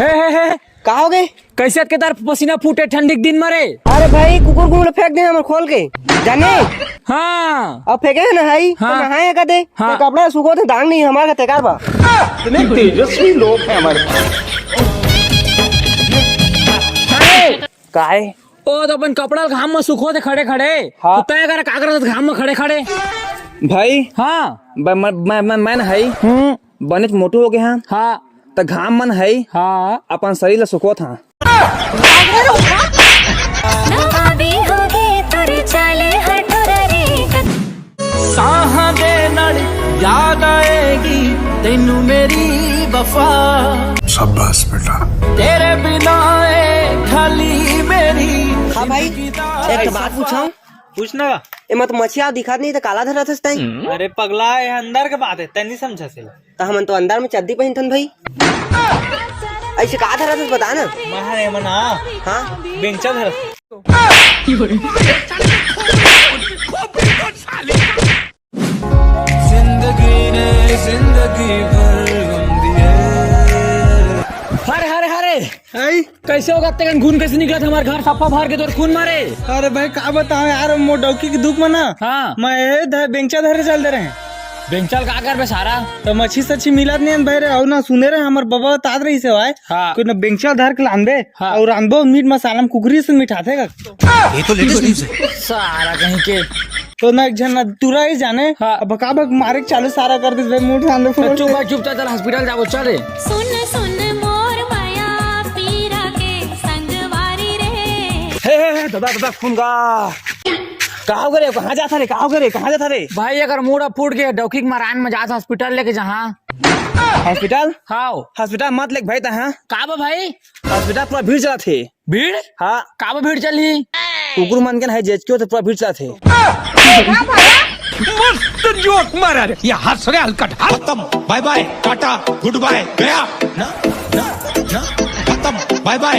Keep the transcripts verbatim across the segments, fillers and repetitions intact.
हे, हे, हे, का हो गे? कैसे के तार पसीना फूटे ठंडी के दिन म रे? अरे भाई, कुकुर घूम ले फेंक दे हमर खोल के, जाने? हाँ। अब फेंके हे ना, हाई? हाँ। तो नहाए का दे? हाँ। तो कपड़ा सूखो तो दांग नहीं, हमारे का तेकार बा। इतने तेजस्वी लोग हैं हमारे पास। काहे? ओ, तो अपन कपड़ा ल घाम म सुखो थे खड़े खड़े। हाँ। तो तय कर, का करत घाम म खड़े खड़े? भाई। हाँ। ब-, मैं, मैं, मैं, मैं न हई। हम्म। बनेच मोटू हो गे हाँ। हाँ। त घाम मन हई। हाँ। अपन शरीर ल सुखोत हाँ। नवाबी होगे तोर चाले हटोरा रे। साहां दे नाल याद आएगी तेनू मेरी वफा। शाबाश बेटा। तेरे बिना ए खाली मेरी हाँ भाई, जिंदगी दा एक ठो बात पूछाऊं? पूछना का? एमा तो मछिया दिखात नहीं, तो काला धरत हस तैं? अरे पगला, ये अंदर के बात है, तैं नहीं समझा से। तो हमन तो अंदर में चड्डी पहनथन भाई। ऐसे का धरत हस, बता ना। मैं हरे मना। हाँ? बेंचा धरत। जिंदगी ने जिंदगी भर गम दिए। हरे, हरे, हरे। आई? कैसे होगा तेकन खून कैसे निकला था हमारे घर सफा भर के तोर खून मारे? अरे भाई, का बताओ यार, मोर डौकी के दुख में ना। हाँ। मैं ए ध-, बेंचा धरे चल दे रहे हैं। बेंचा ल का करबे सारा? तो मच्छी सच्छी मिलत नहीं है भाई रे, और ना सुने रहे, हमर बाबा तात रही से भाई। हाँ। कोई ना बेंचा धर के लानबे, हाँ। और रांधबो मीट मसाला में कुकरी से मिठाथे का। ये तो लेटेस्ट न्यूज़ है। सारा कहीं के। तो ना एक झन ना तुरा ही जाने, हाँ। अब का बक मारे के चालू सारा कर दिस भाई, मुंह ठान दे। चुप भाई, चुप, चल, चल, हॉस्पिटल जाबो, चल रे। सुन, सुन मोर मया पीरा के संगवारी रे। हे, हे, हे, दादा, दादा, खून का। कहाँ हो गे रे? कहाँ जाता रे? कहाँ हो गे रे? कहाँ जाता रे? भाई, अगर मुड़ा फूट गया, डौकी के मरान में जाता हॉस्पिटल लेके जहाँ। हॉस्पिटल? हाँ। हॉस्पिटल मत लेके भाई, तहाँ। का बा भाई? हॉस्पिटल पूरा भीड़ चलत हे। भीड़? हाँ। काबर भीड़ चलही? कुकुर मन के ना है, जेचकी होथे, पूरा भीड़ चलत हे। मस्त जोक मारा रे। ये हंस रे हलकट, हंस। खत्म, बाय बाय, टाटा, गुड बाय, गया। ना, ना, ना, खत्म, बाय बाय।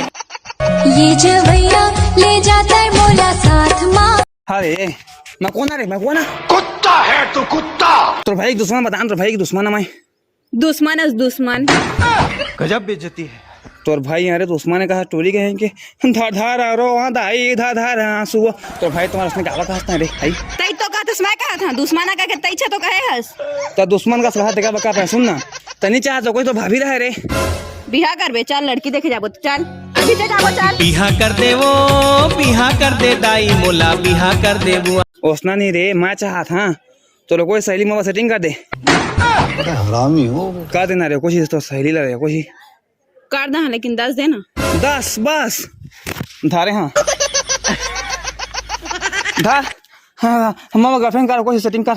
ये जवैया ले जाता है मोला साथ मा। अरे, मैं कौन रे, मैं कौन? कुत्ता है तू, कुत्ता। तोर भाई के दुश्मन बता, तोर भाई के दुश्मन है मैं। दुश्मन अस दुश्मन। गजब बेइज्जती है। तोर भाई, अरे, दुश्मन हे कहा टोरी के हैं कि धा-, धारा रो, हाँ, दाई, धा-, धारा आंसू। तोर भाई तुम्हारा उसने गावा कहा था रे, भाई। तई तो कहा था, मैं कहा था, दुश्मन का के तई छे तो कहे हस। तो दुश्मन का सलाह देगा बका पे, सुन ना। तनी चाह तो कोई तो भाभी रहे रे। बिहा करबे, चल लड़की देखे जाबो, चल। अभी ते जाबो, चल। बिहा कर दे वो, बिहा कर दे दाई, मोला बिहा कर दे बुआ। ओसना नहीं रे, मैं चाहत हाँ। तो लोगों की सहेली में सेटिंग कर दे। बड़ा हरामी हो। कर देना रे, कोशिश तो सहेली ला रे, कोशिश। कर दा, लेकिन दस देना। दस, बस। धारे हाँ। धार। हाँ, हाँ, हम अब गर्लफ्रेंड कर, कोशिश सेटिंग कर।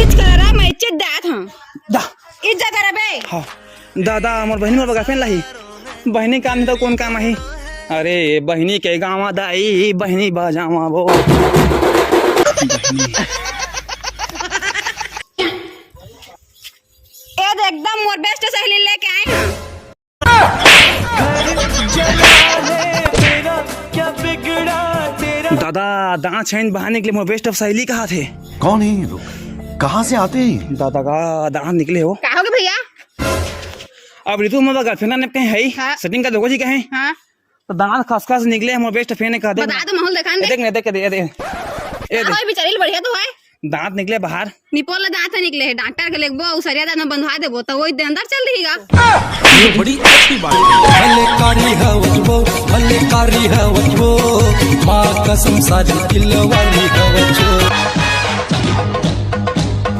इच करा, मैं इच दात हाँ। दा। इच जा करा बे। हाँ। दादा, मोर बहिनी मोर गर्लफ्रेंड लाही। बहिनी काम नहीं तो कौन काम आही? अरे, बहिनी के गावा दाई, बहिनी बजावा वो। बहिनी। ए देख, एकदम मोर बेस्ट सहेली लेके आए हैं। दादा, दांत छाइन बाहर निकले, मोर बेस्ट सहेली कहा थे। कौन है ये लोग? कहाँ से आते हैं? दादा का दांत निकले हो। का हो गए भैया? अब रितु, हमारा गर्लफ्रेंड ने कहे है, हाँ। सेटिंग कर दोगे जी कहे? हाँ। तो दांत खसखस निकले, हमारे बेस्ट फ्रेंड ने कहा, देख बता ना। तो माहौल देखा न ए, दे। देख ना, देख, ए, देख, ए, देख। हाँ, भाई, बेचारी बढ़िया तो है। दांत निकले बाहर। निपोल दांत निकले है, डॉक्टर के लेगबो, उसरिया दांत में बंधवा देबो, तो वही अंदर चल देगा। ये बड़ी अच्छी बात है। भले कारी हवच वो, भले कारी हवच वो, माँ कसम सारी दिल वाली हवच वो।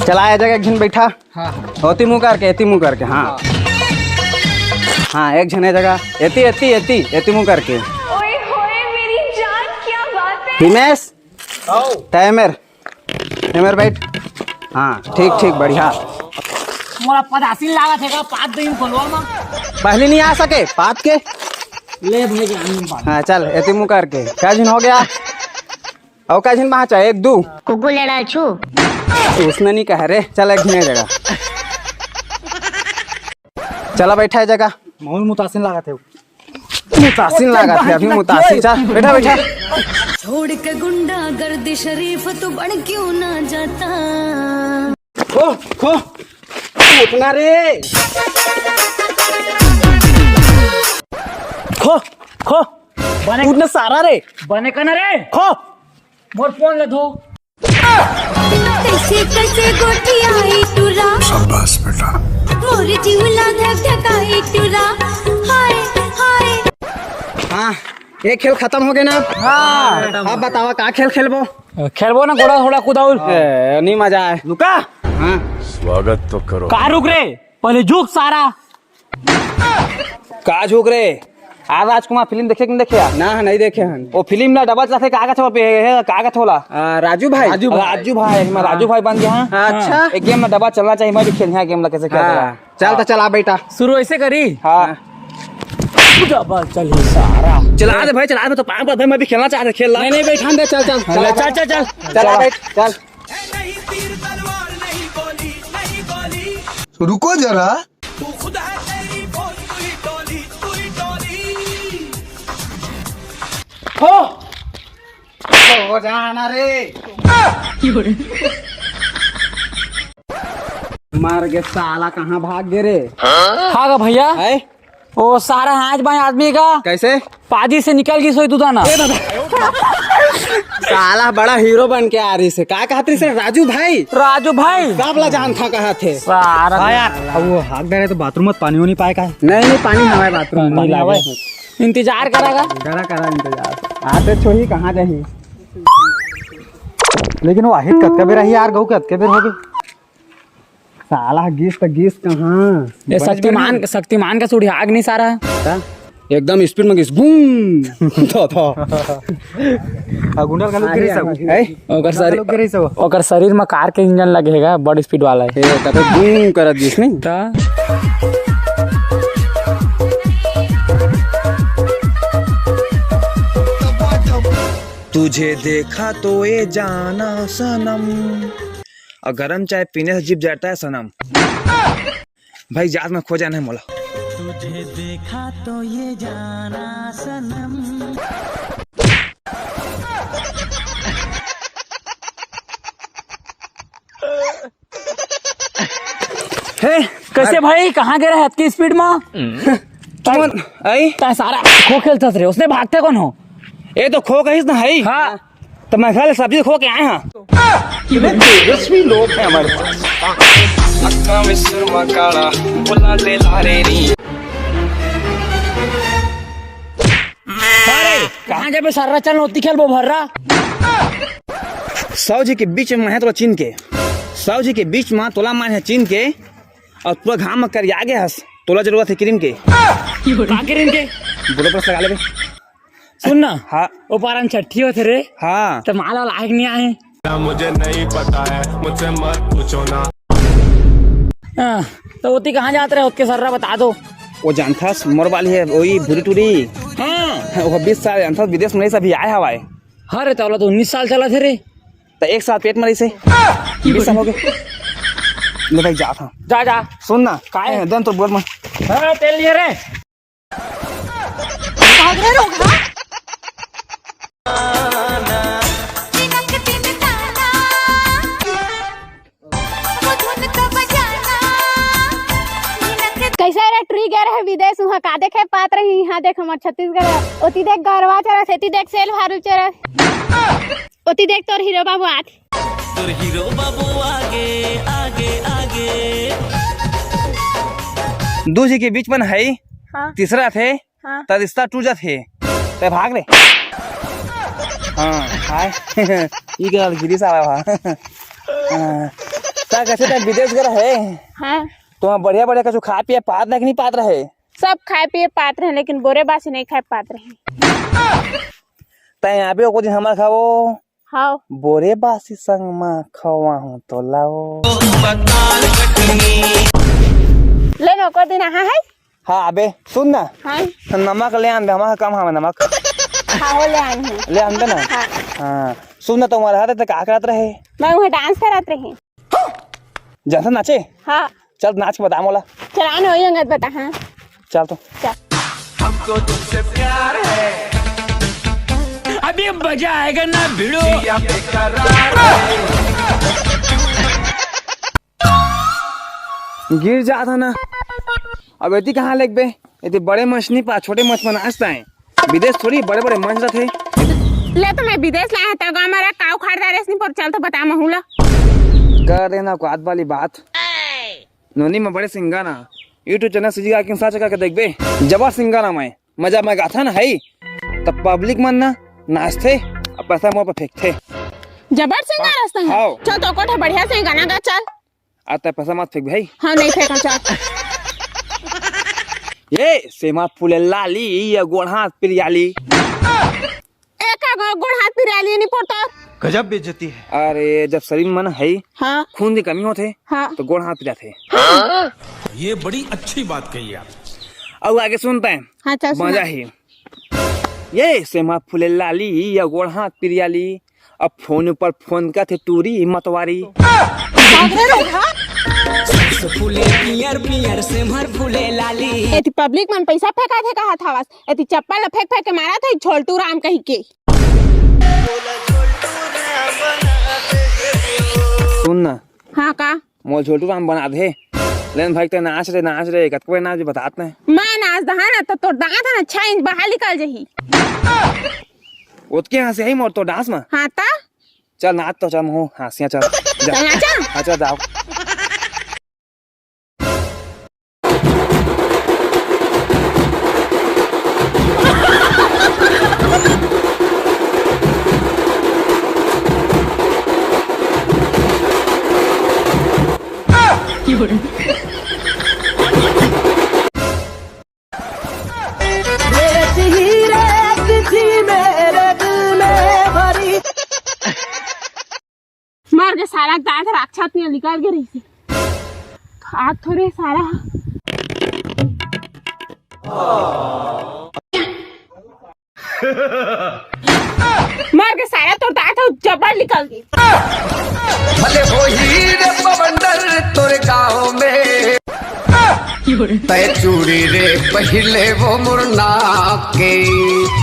चला, ए जगह एक झन बैठा। हाँ, हाँ। ओती मुंह करके, एती मुंह करके, हाँ। हाँ, एक झन ए जगह, एती, एती, एती, एती मुंह करके। ओए होए, मेरी जान, क्या बात है? हिमेश, आओ। तय मेर, ए मेर बैठ। हाँ, ठीक, ठीक, बढ़िया। मोला पदासीन लागत हे का, पात दइन खोलवा मा? पहली नहीं आ सके, पात के। ले भाई, जान नहीं पात। हाँ, चल, एती मुंह करके। क्या झिन हो गया? अउ का झिन बाँचा? एक, दू? कुकुर ले डाल छू। उसने नहीं कहा रे, चल एक झिन ए जगह। चला बैठा ए जगह। माहौल मुतासिन लागत हे। मुतासिन लागत हे अभी, मुतासिन। चल, बैठा, बैठा। छोड़ के गुंडागर्दी शरीफ तू बन क्यों ना जाता। खो, खो, उठना रे। खो, खो, बने उठना सारा रे। बने का ना रे। खो। मोर फोन ला धो। कैसे कैसे गोठियाई टूरा। शाबाश बेटा। मोर जीव ला धक धकाई टूरा। हाय हाय। हाँ, ये खेल खतम होगे ना? हाँ। अब बतावा का खेल खेलबो? खेलबो ना गोड़ा थोड़ा कुदाउल। ए, नहीं मजा आए। लुका? हाँ। स्वागत तो करो। का रुक रे, पहले झुक सारा। का झुक रे? आर राजकुमार फिल्म देखे कि नहीं देखे यार? ना, नहीं देखे हन। वो फिल्म ला डबल चलाथे, का कथे ओला? पे हे, का कथे ओला? आ, राजू भाई। राजू भाई। राजू भाई, मैं राजू भाई बन गया हाँ। हाँ, अच्छा। एक गेम में डबल चलना चाहिए, मैं भी खेल यहाँ गेम ला कैसे खेलता हाँ। है। चल तो चला बेटा। शुरू ऐसे करी। हाँ। डबल चल सारा। चला दे भाई, चला दे, तो पाँच बार भाई, मैं भी खेलना चाहते, खेल ला। नहीं, नहीं, बैठान दे, चल, चल। हाँ, चल, चल, चल, चल। चला बैठ, चल। रुको जरा। हो। हो जाना रे। मार के साला कहाँ भाग गे रे? हाँ गा भैया। है? ओ सारा हाथ बाएं आदमी का। कैसे? पाजी से निकल गई सोई दूधा ना। ए दादा। साला बड़ा हीरो बन के आ रही से। का कहत रही से? राजू भाई। राजू भाई। सब ला जानथा कहत हे। सारा हाँ यार, अब वो हाथ गए तो बाथरूम में पानी नहीं पाए का? नहीं, नहीं, पानी हमारे बाथरूम में। पानी लावे। इंतजार करा का? करा, करा इंतजार। आते छोही कहाँ जाही? लेकिन वो आहित कतका बेर आही यार, गऊ कतका बेर होगे? साला गिस त गिस कहाँ? ये शक्तिमान, शक्तिमान का सुड़ियाग नहीं सारा। का? एकदम स्पीड में गिस, गूं। थो, थो। आ, गुंडल का लोग गिरी सब। है? ओकर शरीर, लोग गिरी सब। ओकर शरीर में कार के इंजन लगेगा, बड़ स्पीड वाला है। ए, तब गूं करत गिस नहीं। ता? तुझे देखा तो ये जाना सनम। और गरम चाय पीने से जीभ जरता है सनम। भाई, जात में खो जाना है मोला। तुझे देखा तो ये जाना सनम। हे, कैसे भाई, कहाँ गे रहे अतकी स्पीड में? तुमन, आई? तैं सारा खो खेलथस रे, उसने भागते कौन हो? ए तो खो कहिस ना, हई? हाँ। तो मैं घर सब्जी खो के आए हैं। इतने तेजस्वी लोग हैं हमारे पास। अक्का में सुरमा काला, बोला दे लारे नी। अरे, कहाँ जाबे सर्रा, चल ओती खेलबो भर्रा। सौ जी के बीच में मैं तोला चिन के, सौ जी के बीच में तोला मैं चिन के, और पूरा घाम में करिया गे हस, तोला जरूरत है क्रीम के। का क्रीम के? बोलो बस लगा ले बे। सुन ना। हाँ। ओ पारन छठी होथे रे। हाँ। तो माला लायक नहीं आए। मुझे नहीं पता है, मुझसे मत पूछो ना। हाँ, तो ओती कहाँ जात रहे, ओतके सर्रा बता दो। वो जानथस, मोर वाली है, वही भूरी टूरी। हाँ। वो बीस साल जानथस, विदेश में नहीं सभी आए हवाए। हाँ रे, तौला तो उन्नीस साल चला थे रे। तो एक साल पेट में रही से, बीस साल हो गए। ले भाई, जा था। जा, जा। सुन ना। काय? ए, दन तो बोल मत। हाँ, तेल लिए रे। भाग रे रोगहा। कैसे रे ट्री गए रहे विदेश, वहाँ का देखे पात रही, यहाँ देख हमार छत्तीसगढ़, ओती देख गरवा चरत हे, एती देख सेल भारू चरत हे, ओती देख तोर हीरो बाबू आत। तोर हीरो बाबू आगे, आगे, आगे। दू जी के बीच में है, हाँ। तीसरा थे, हाँ। त रिश्ता टूट जात हे। ते भाग रे। हाँ, हाय। ई के गिरी साला वहाँ। हाँ। ता कैसे ते विदेश गए रहे? हाँ। तो वहाँ बढ़िया बढ़िया कुछ खा पिए पात रहे कि नहीं पात रहे? सब खाए पिए पात रहे, लेकिन बोरे बासी नहीं खाए पात रहे। तैं यहाँ पे को दिन हमार खाओ। हाँ। बोरे बासी संग मा खवा हूँ तो लाओ। ले नो को दिन आहा है। हाँ, अबे सुन ना। हाँ। नमक ले आन दे, हमारा कम हवे नमक। हाँ, हो ले आन है। ले आन दे ना। हाँ। हाँ, सुन ना, तुम्हारे हाथ तक का करत रहे? मैं वहाँ डांस करत रही। जानता नाचे? हाँ। चल नाच के बता मोला। चला न वही अंगत बता, हाँ। चल तो। चल। तो तुमसे प्यार है। अभी मजा आएगा ना भिड़ो। या बेकरार है। गिर जात हे ना। अब एती कहाँ लेगबे? एती बड़े मंच नहीं पा, छोटे मंच में नाचता है। विदेश थोड़ी बड़े-बड़े मंच रथे। ले तो मैं विदेश लाया था, गाँव में रख काऊ खाड़ दारेस नहीं पर चल तो बता महूला। कर देना औकात वाली बात। नोनी में बड़े सिंगाना। YouTube चैनल सीजी आके साच करके देखबे। जबर सिंगाना मैं। मजा में गाथन हई। त पब्लिक मन ना नाचथे, अब पैसा मोर पर फेंकथे। जबर सिंगार रस्ता है। हाव। चल तो कोठे बढ़िया से गाना गा चल। आ त पैसा मत फेंक भाई। हाँ, नहीं फेंका चल। ये सेमा फूले लाली, ये गोड़ हाथ पिरियाली। एका गो-, गोड़ हाथ पिरियाली नहीं पड़ता। गजब बेइज्जती है। अरे, जब शरीर मन है, हाँ। खून की कमी होते, हाँ। तो गोड़ हाथ पिराते। ये बड़ी अच्छी बात कही आप। अब आगे सुनते हैं। हाँ, चल सुना। मजा ही। ये सेमा फूले लाली, ये गोड़ हाथ पिरियाली। अब फोन पर फोन का थे टूरी मतवारी। फूले पियर पियर सेमर फूले लाली। एती पब्लिक मन पैसा फेंका थे कहा था, एती चप्पल ल फेंक फेंक के मारा था झोलटू राम कही के। सुन ना। हाँ का? मोल झोलटू राम बना दे। लेन भाई ते नाच रे, नाच रे, कतको बजे नाच बतात नहीं। मैं नाच दहा ना तो तोर दांत है ना छह इंच बाहर निकल जही। ओतके हंसी है मोर तो डांस में। हाँ ता? चल नाच तो चल, मुँह हंसिया चल। जा। चल नाचा। हाँ, चल जाओ। मर के सारा दांत राक्षस नियर निकल के रही। आग थोड़े सारा। मर के सारा तोर दांत हो जबर निकल गई। भले होही रे बवंडर तोरे गाँव में, तय चूड़ी रे पहिले वो मुरना के।